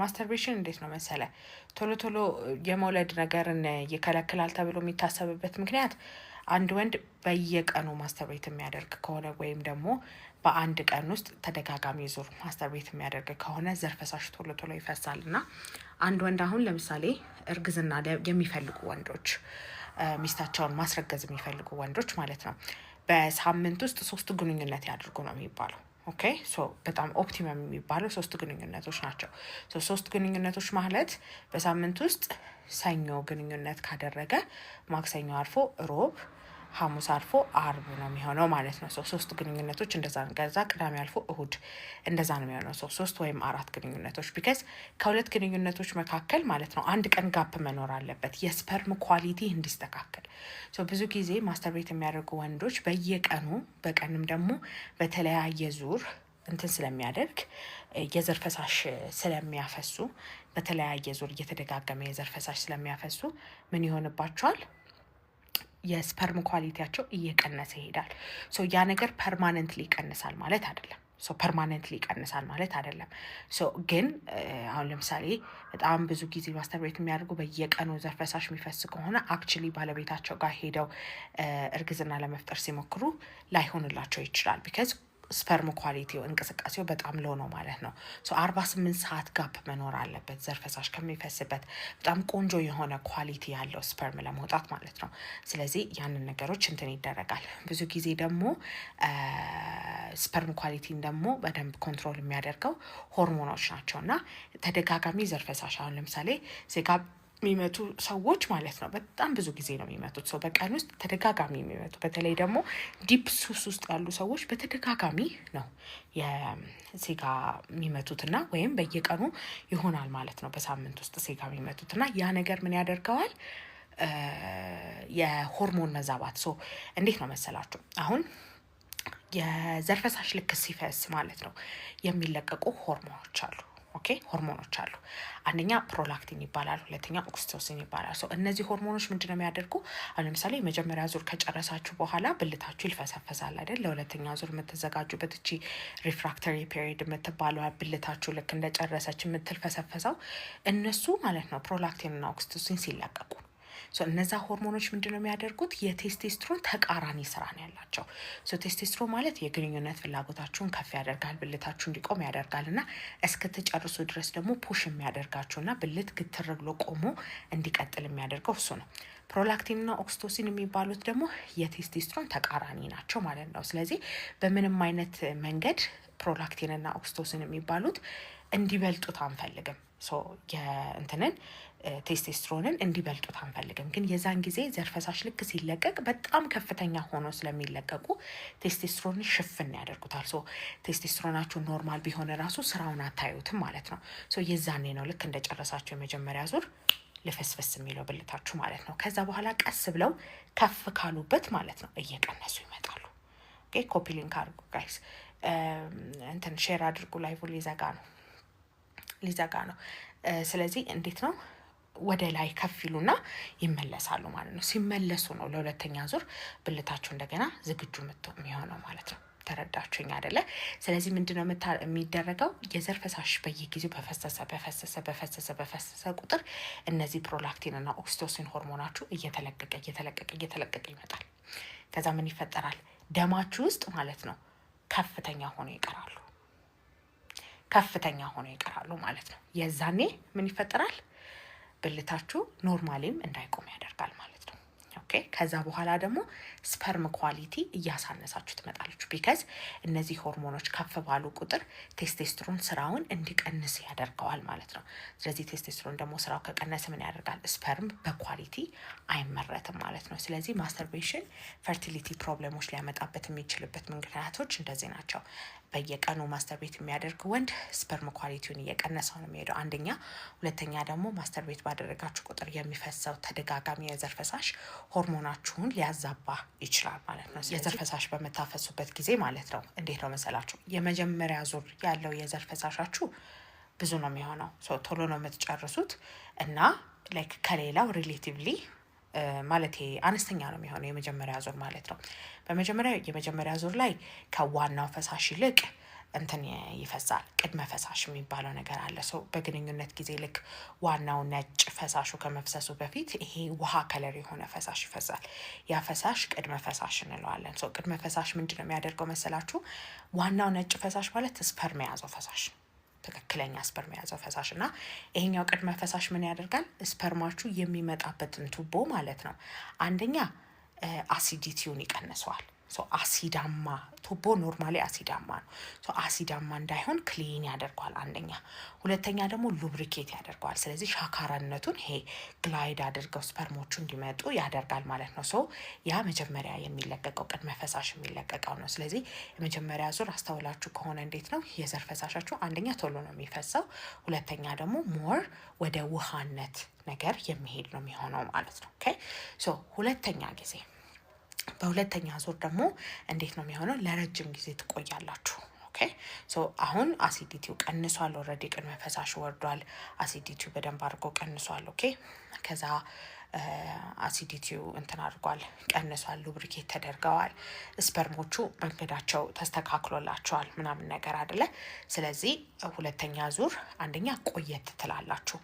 Masturbation እንዴት ነው መሰለ፣ ቶሎ ቶሎ የመውለድ ነገርን ይከለክላል ተብሎ የሚታሰብበት ምክንያት አንድ ወንድ በየቀኑ masturbate የሚያደርግ ከሆነ ወይም ደግሞ በአንድ ቀን ውስጥ ተደጋጋሚ ዙር masturbate የሚያደርግ ከሆነ ዘር ፈሳሽ ቶሎ ቶሎ ይፈሳል። እና አንድ ወንድ አሁን ለምሳሌ እርግዝና የሚፈልጉ ወንዶች፣ ሚስታቸውን ማስረገዝ የሚፈልጉ ወንዶች ማለት ነው፣ በሳምንት ውስጥ ሶስት ግንኙነት ያድርጉ ነው የሚባለው። Okay, so በጣም optimum የሚባለው ሶስት ግንኙነቶች ናቸው። So ሶስት ግንኙነቶች ማለት በሳምንት ውስጥ ሰኞ ግንኙነት ካደረገ ማክሰኞ አርፎ ሮብ፣ ሐሙስ አርፎ አርብ ነው የሚሆነው ማለት ነው። ሶስት ግንኙነቶች እንደዛ ነው። ከዛ ቅዳሜ አልፎ እሁድ፣ እንደዛ ነው የሚሆነው። ሶስት ወይም አራት ግንኙነቶች፣ because ከሁለት ግንኙነቶች መካከል ማለት ነው አንድ ቀን gap መኖር አለበት የ sperm quality እንዲስተካከል። ብዙ ጊዜ masturbate የሚያደርጉ ወንዶች በየቀኑ፣ በቀንም ደግሞ በተለያየ ዙር እንትን ስለሚያደርግ፣ የዘር ፈሳሽ ስለሚያፈሱ፣ በተለያየ ዙር እየተደጋገመ የዘር ፈሳሽ ስለሚያፈሱ ምን ይሆንባቸዋል? የ sperm quality ያቸው እየቀነሰ ይሄዳል። So ያ ነገር permanently ይቀንሳል ማለት አይደለም። So permanently ይቀንሳል ማለት አይደለም። So ግን አሁን ለምሳሌ በጣም ብዙ ጊዜ masturbate የሚያደርጉ፣ በየቀኑ ዘር ፈሳሽ የሚፈስ ከሆነ actually ባለቤታቸው ጋር ሄደው እርግዝና ለመፍጠር ሲሞክሩ ላይሆንላቸው ይችላል። Because sperm quality ው እንቅስቃሴው በጣም low ነው ማለት ነው። So 48 ሰዓት gap መኖር አለበት ዘር ፈሳሽ ከሚፈስበት፣ በጣም ቆንጆ የሆነ quality ያለው sperm ለመውጣት ማለት ነው። ስለዚህ ያንን ነገሮች እንትን ይደረጋል። ብዙ ጊዜ ደግሞ sperm quality ን ደግሞ በደንብ control የሚያደርገው ሆርሞኖች ናቸው። እና ተደጋጋሚ ዘር ፈሳሽ፣ አሁን ለምሳሌ ሴጋ የሚመቱ ሰዎች ማለት ነው፣ በጣም ብዙ ጊዜ ነው የሚመቱት። So በቀን ውስጥ ተደጋጋሚ የሚመቱ፣ በተለይ ደግሞ deep ሱስ ውስጥ ያሉ ሰዎች በተደጋጋሚ ነው የሴጋ የሚመቱትና ወይም በየቀኑ ይሆናል ማለት ነው በሳምንት ውስጥ ሴጋ የሚመቱትና ያ ነገር ምን ያደርገዋል? የሆርሞን መዛባት። So እንዴት ነው መሰላችሁ፣ አሁን የዘር ፈሳሽ ልክ ሲፈስ ማለት ነው የሚለቀቁ ሆርሞኖች አሉ። Okay, ሆርሞኖች አሉ። አንደኛ prolactin ይባላል፣ ሁለተኛ oxytocin ይባላል። So እነዚህ ሆርሞኖች ምንድን ነው የሚያደርጉ? አሁን ለምሳሌ የመጀመሪያ ዙር ከጨረሳችሁ በኋላ ብልታችሁ ይልፈሰፈሳል አይደል? ለሁለተኛ ዙር የምትዘጋጁበት እቺ refractory period የምትባለው፣ ብልታችሁ ልክ እንደጨረሰች የምትልፈሰፈሰው፣ እነሱ ማለት ነው prolactin እና oxytocin ሲለቀቁ። እነዛ ሆርሞኖች ምንድን ነው የሚያደርጉት? የቴስቴስትሮን ተቃራኒ ስራ ነው ያላቸው። ቴስቴስትሮን ማለት የግንኙነት ፍላጎታችሁን ከፍ ያደርጋል፣ ብልታችሁ እንዲቆም ያደርጋል እና እስክትጨርሱ ድረስ ደግሞ push የሚያደርጋችሁ እና ብልት ግትር ብሎ ቆሞ እንዲቀጥል የሚያደርገው እሱ ነው። Prolactin እና oxytocin የሚባሉት ደግሞ የቴስቴስትሮን ተቃራኒ ናቸው ማለት ነው። ስለዚህ በምንም አይነት መንገድ prolactin እና oxytocin የሚባሉት እንዲበልጡት አንፈልግም። የእንትንን ቴስቴስትሮንን እንዲበልጡት አንፈልግም። ግን የዛን ጊዜ ዘር ፈሳሽ ልክ ሲለቀቅ በጣም ከፍተኛ ሆኖ ስለሚለቀቁ ቴስቴስትሮንን ሽፍን ያደርጉታል። So testosterone ኣችሁ normal ቢሆን ራሱ ስራውን አታዩትም ማለት ነው። So የዛኔ ነው ልክ እንደጨረሳችሁ የመጀመሪያ ዙር ልፍስፍስ የሚለው ብልታችሁ ማለት ነው። ከዛ በኋላ ቀስ ብለው ከፍ ካሉበት ማለት ነው እየቀነሱ ይመጣሉ። Copy link አድርጉ guys፣ እንትን share አድርጉ። Live ሊዘጋ ነው፣ ሊዘጋ ነው። ስለዚህ እንዴት ነው፣ ወደ ላይ ከፍ ይሉና ይመለሳሉ ማለት ነው። ሲመለሱ ነው ለሁለተኛ ዙር ብልታችሁ እንደገና ዝግጁ የሚሆነው ማለት ነው። ተረዳችሁኝ አይደለ? ስለዚህ ምንድነው የሚደረገው? የዘር ፈሳሽ በየጊዜው በፈሰሰ በፈሰሰ በፈሰሰ በፈሰሰ ቁጥር እነዚህ prolactin እና oxytocin ሆርሞናችሁ እየተለቀቀ እየተለቀቀ እየተለቀቀ ይመጣል። ከዛ ምን ይፈጠራል? ደማችሁ ውስጥ ማለት ነው ከፍተኛ ሆኖ ይቀራሉ። ከፍተኛ ሆኖ ይቀራሉ ማለት ነው። የዛኔ ምን ይፈጠራል? ብልታችሁ normally ም እንዳይቆም ያደርጋል ማለት ነው። Okay, ከዛ በኋላ ደግሞ sperm quality እያሳነሳችሁ ትመጣላችሁ። Because እነዚህ ሆርሞኖች ከፍ ባሉ ቁጥር ቴስቴስትሮን ስራውን እንዲቀንስ ያደርገዋል ማለት ነው። ስለዚህ ቴስቴስትሮን ደግሞ ስራው ከቀነሰ ምን ያደርጋል? Sperm በ quality አይመረትም ማለት ነው። ስለዚህ masturbation fertility problem ኦች ሊያመጣበት የሚችልበት ምክንያቶች እንደዚህ ናቸው። በየቀኑ masturbate የሚያደርግ ወንድ sperm quality ውን እየቀነሰው ነው የሚሄደው፣ አንደኛ። ሁለተኛ ደግሞ masturbate ባደረጋችሁ ቁጥር የሚፈሰው ተደጋጋሚ የዘር ፈሳሽ ሆርሞናችሁን ሊያዛባ ይችላል ማለት ነው። የዘር ፈሳሽ በምታፈሱበት ጊዜ ማለት ነው፣ እንዴት ነው መሰላችሁ፣ የመጀመሪያ ዙር ያለው የዘር ፈሳሻችሁ ብዙ ነው የሚሆነው፣ ቶሎ ነው የምትጨርሱት እና like ከሌላው relatively ማለት አነስተኛ ነው የሚሆነው የመጀመሪያ ዙር ማለት ነው። በመጀመሪያ የመጀመሪያ ዙር ላይ ከዋናው ፈሳሽ ይልቅ እንትን ይፈሳል። ቅድመ ፈሳሽ የሚባለው ነገር አለ። So በግንኙነት ጊዜ ልክ ዋናው ነጭ ፈሳሹ ከመፍሰሱ በፊት ይሄ ውሃ color የሆነ ፈሳሽ ይፈሳል። ያ ፈሳሽ ቅድመ ፈሳሽ እንለዋለን። So ቅድመ ፈሳሽ ምንድን ነው የሚያደርገው መሰላችሁ? ዋናው ነጭ ፈሳሽ ማለት sperm የያዘው ፈሳሽ ነው። ትክክለኛ sperm የያዘው ፈሳሽ። እና ይሄኛው ቅድመ ፈሳሽ ምን ያደርጋል? Sperm ኣችሁ የሚመጣበትን ቱቦ ማለት ነው፣ አንደኛ acidity ውን ይቀንሰዋል። አሲዳማ ቱቦ normally አሲዳማ ነው። አሲዳማ እንዳይሆን clean ያደርገዋል አንደኛ። ሁለተኛ ደግሞ lubricate ያደርገዋል። ስለዚህ ሻካራነቱን ይሄ glide አድርገው sperm ኦቹ እንዲመጡ ያደርጋል ማለት ነው። So ያ መጀመሪያ የሚለቀቀው ቅድመ ፈሳሽ የሚለቀቀው ነው። ስለዚህ የመጀመሪያ ዙር አስተውላችሁ ከሆነ እንዴት ነው የዘር ፈሳሻችሁ? አንደኛ ቶሎ ነው የሚፈሰው፣ ሁለተኛ ደግሞ more ወደ ውሃነት ነገር የሚሄድ ነው የሚሆነው ማለት ነው። Okay, so ሁለተኛ ጊዜ፣ በሁለተኛ ዙር ደግሞ እንዴት ነው የሚሆነው? ለረጅም ጊዜ ትቆያላችሁ። Okay, so አሁን acidity ው ቀንሷል። Already ቅድመ ፈሳሽ ወርዷል። Acidity ው በደንብ አድርጎ ቀንሷል። Okay, ከዛ acidity ው እንትን አድርጓል፣ ቀንሷል። Lubricate ተደርገዋል። Sperm ኦቹ መንገዳቸው ተስተካክሎላቸዋል ምናምን ነገር አደለ። ስለዚህ ሁለተኛ ዙር አንደኛ ቆየት ትላላችሁ።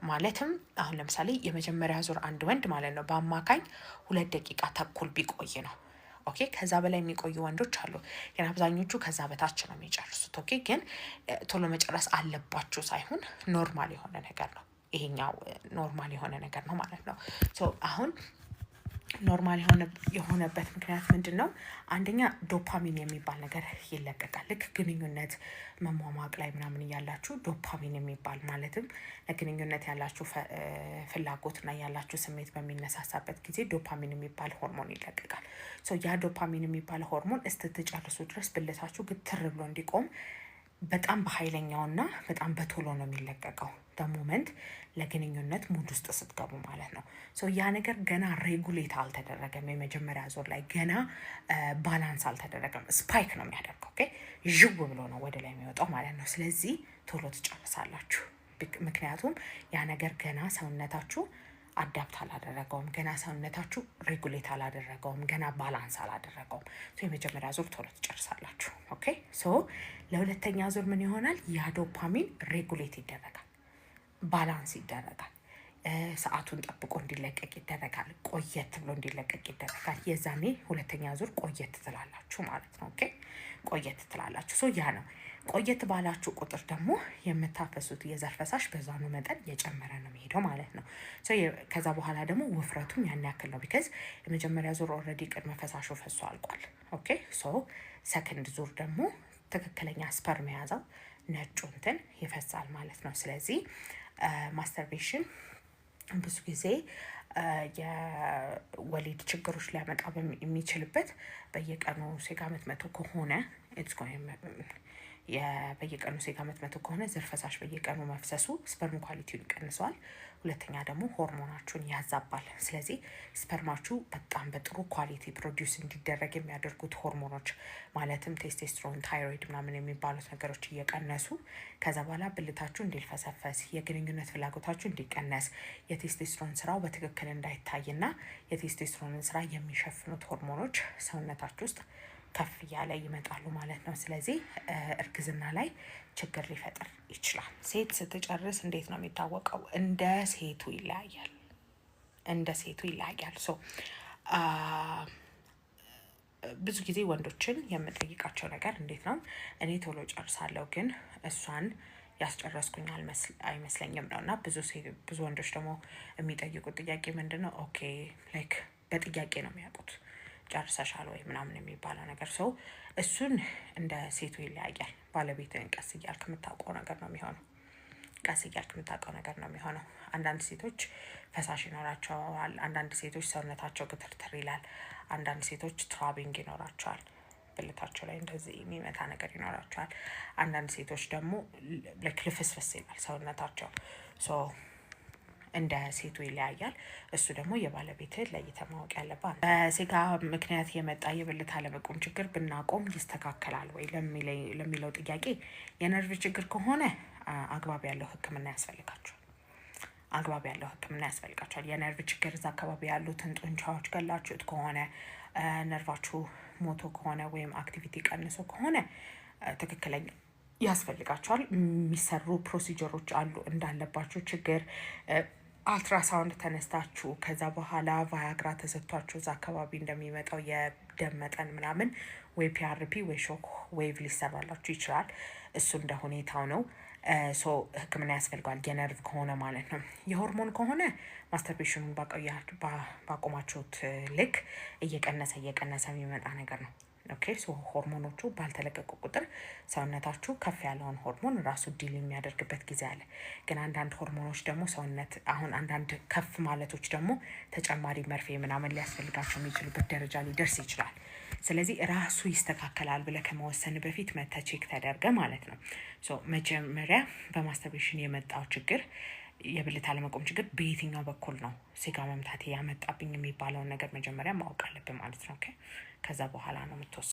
ማለትም አሁን ለምሳሌ የመጀመሪያ ዙር አንድ ወንድ ማለት ነው በአማካኝ 2 ደቂቃ ተኩል ቢቆይ ነው። Okay, ከዛ በላይ የሚቆዩ ወንዶች አሉ፣ ግን አብዛኞቹ ከዛ በታች ነው የሚጨርሱት። Okay, ግን ቶሎ መጨረስ አለባችሁ ሳይሆን normal የሆነ ነገር ነው። ይሄኛው normal የሆነ ነገር ነው ማለት ነው። So አሁን normal የሆነበት ምክንያት ምንድን ነው? አንደኛ ዶፓሚን የሚባል ነገር ይለቀቃል። ልክ ግንኙነት መሟሟቅ ላይ ምናምን እያላችሁ ዶፓሚን የሚባል፣ ማለትም ለግንኙነት ያላችሁ ፍላጎትና ያላችሁ ስሜት በሚነሳሳበት ጊዜ ዶፓሚን የሚባል ሆርሞን ይለቀቃል። So ያ ዶፓሚን የሚባል ሆርሞን እስክትጨርሱ ድረስ ብልታችሁ ግትር ብሎ እንዲቆም በጣም በኃይለኛውና በጣም በቶሎ ነው የሚለቀቀው። The moment ለግንኙነት mood ውስጥ ስትገቡ ማለት ነው። So ያ ነገር ገና regulate አልተደረገም። የመጀመሪያ ዙር ላይ ገና balance አልተደረገም። Spike ነው የሚያደርገው። Okay, ዥው ብሎ ነው ወደ ላይ የሚወጣው ማለት ነው። ስለዚህ ቶሎ ትጨርሳላችሁ። ምክንያቱም ያ ነገር ገና ሰውነታችሁ adapt አላደረገውም። ገና ሰውነታችሁ regulate አላደረገውም። ገና balance አላደረገውም። So የመጀመሪያ ዙር ቶሎ ትጨርሳላችሁ። Okay, so ለሁለተኛ ዙር ምን ይሆናል? ያ dopamine regulate ይደረጋል፣ balance ይደረጋል። ሰዓቱን ጠብቆ እንዲለቀቅ ይደረጋል። ቆየት ብሎ እንዲለቀቅ ይደረጋል። የዛኔ ሁለተኛ ዙር ቆየት ትላላችሁ ማለት ነው። Okay, ቆየት ትላላችሁ። So ያ ነው። ቆየት ባላችሁ ቁጥር ደግሞ የምታፈሱት የዘር ፈሳሽ በዛኑ መጠን እየጨመረ ነው የሚሄደው ማለት ነው። ከዛ በኋላ ደግሞ ውፍረቱም ያን ያክል ነው። Because የመጀመሪያ ዙር already ቅድመ ፈሳሹ ፈሶ አልቋል። Okay, so second ዙር ደግሞ ትክክለኛ sperm የያዘው ነጩ እንትን ይፈሳል ማለት ነው። ስለዚህ masturbation ብዙ ጊዜ የወሊድ ችግሮች ሊያመጣ የሚችልበት በየቀኑ ሴጋ ምትመቱ ከሆነ፣ በየቀኑ ሴጋ ምትመቱ ከሆነ ዘር ፈሳሽ በየቀኑ መፍሰሱ sperm quality ውን ይቀንሰዋል። ሁለተኛ ደግሞ ሆርሞናችሁን ያዛባል። ስለዚህ sperm ኣችሁ በጣም በጥሩ quality produce እንዲደረግ የሚያደርጉት ሆርሞኖች ማለትም testosterone፣ thyroid ምናምን የሚባሉት ነገሮች እየቀነሱ ከዛ በኋላ ብልታችሁ እንዲልፈሰፈስ፣ የግንኙነት ፍላጎታችሁ እንዲቀነስ፣ የቴስቴስትሮን ስራው በትክክል እንዳይታይና የቴስቴስትሮንን ስራ የሚሸፍኑት ሆርሞኖች ሰውነታችሁ ውስጥ ከፍ እያለ ይመጣሉ ማለት ነው። ስለዚህ እርግዝና ላይ ችግር ሊፈጥር ይችላል። ሴት ስትጨርስ እንዴት ነው የሚታወቀው? እንደ ሴቱ ይለያያል። እንደ ሴቱ ይለያያል። So ብዙ ጊዜ ወንዶችን የምጠይቃቸው ነገር እንዴት ነው፣ እኔ ቶሎ ጨርሳለሁ ግን እሷን ያስጨረስኩኝ አይመስለኝም ነው። እና ብዙ ወንዶች ደግሞ የሚጠይቁት ጥያቄ ምንድን ነው? Okay, like በጥያቄ ነው የሚያውቁት፣ ጨርሰሻል ወይ ምናምን የሚባለው ነገር። So እሱን እንደ ሴቱ ይለያያል። ባለቤትህን ቀስ እያልክ የምታውቀው ነገር ነው የሚሆነው። ቀስ እያልክ የምታውቀው ነገር ነው የሚሆነው። አንዳንድ ሴቶች ፈሳሽ ይኖራቸዋል። አንዳንድ ሴቶች ሰውነታቸው ግትርትር ይላል። አንዳንድ ሴቶች throbbing ይኖራቸዋል። ብልታቸው ላይ እንደዚህ የሚመታ ነገር ይኖራቸዋል። አንዳንድ ሴቶች ደግሞ ልፍስፍስ ይላል ሰውነታቸው። So እንደ ሴቱ ይለያያል። እሱ ደግሞ የባለቤትህን ለይተህ ማወቅ ያለብህ። በሴጋ ምክንያት የመጣ የብልት አለመቆም ችግር ብናቆም ይስተካከላል ወይ ለሚለው ጥያቄ፣ የነርቭ ችግር ከሆነ አግባብ ያለው ሕክምና ያስፈልጋቸዋል። አግባብ ያለው ሕክምና ያስፈልጋቸዋል። የነርቭ ችግር እዛ አካባቢ ያሉትን ጡንቻዎች ገላችሁት ከሆነ፣ ነርቫችሁ ሞቶ ከሆነ ወይም activity ቀንሶ ከሆነ ትክክለኛ ያስፈልጋቸዋል። የሚሰሩ procedure ኦች አሉ። እንዳለባችሁ ችግር አልትራሳውንድ ተነስታችሁ ከዛ በኋላ Viagra ተሰጥቷችሁ እዛ አካባቢ እንደሚመጣው የደም መጠን ምናምን ወይ PRP ወይ shock wave ሊሰራላችሁ ይችላል። እሱ እንደ ሁኔታው ነው። So ሕክምና ያስፈልገዋል። የነርቭ ከሆነ ማለት ነው። የሆርሞን ከሆነ masturbation ኑን ባቆማችሁት ልክ እየቀነሰ እየቀነሰ የሚመጣ ነገር ነው። Okay, so ሆርሞኖቹ ባልተለቀቁ ቁጥር ሰውነታችሁ ከፍ ያለውን ሆርሞን ራሱ deal የሚያደርግበት ጊዜ አለ። ግን አንዳንድ ሆርሞኖች ደግሞ ሰውነት አሁን አንዳንድ ከፍ ማለቶች ደግሞ ተጨማሪ መርፌ ምናምን ሊያስፈልጋቸው የሚችሉበት ደረጃ ሊደርስ ይችላል። ስለዚህ ራሱ ይስተካከላል ብለህ ከመወሰን በፊት መተህ check ተደርገህ ማለት ነው። So መጀመሪያ በ masturbation የመጣው ችግር፣ የብልት አለመቆም ችግር በየትኛው በኩል ነው ሴጋ መምታት ያመጣብኝ የሚባለውን ነገር መጀመሪያ ማወቅ አለብን ማለት ነው። Okay፣ ከዛ በኋላ ነው የምትወስነው።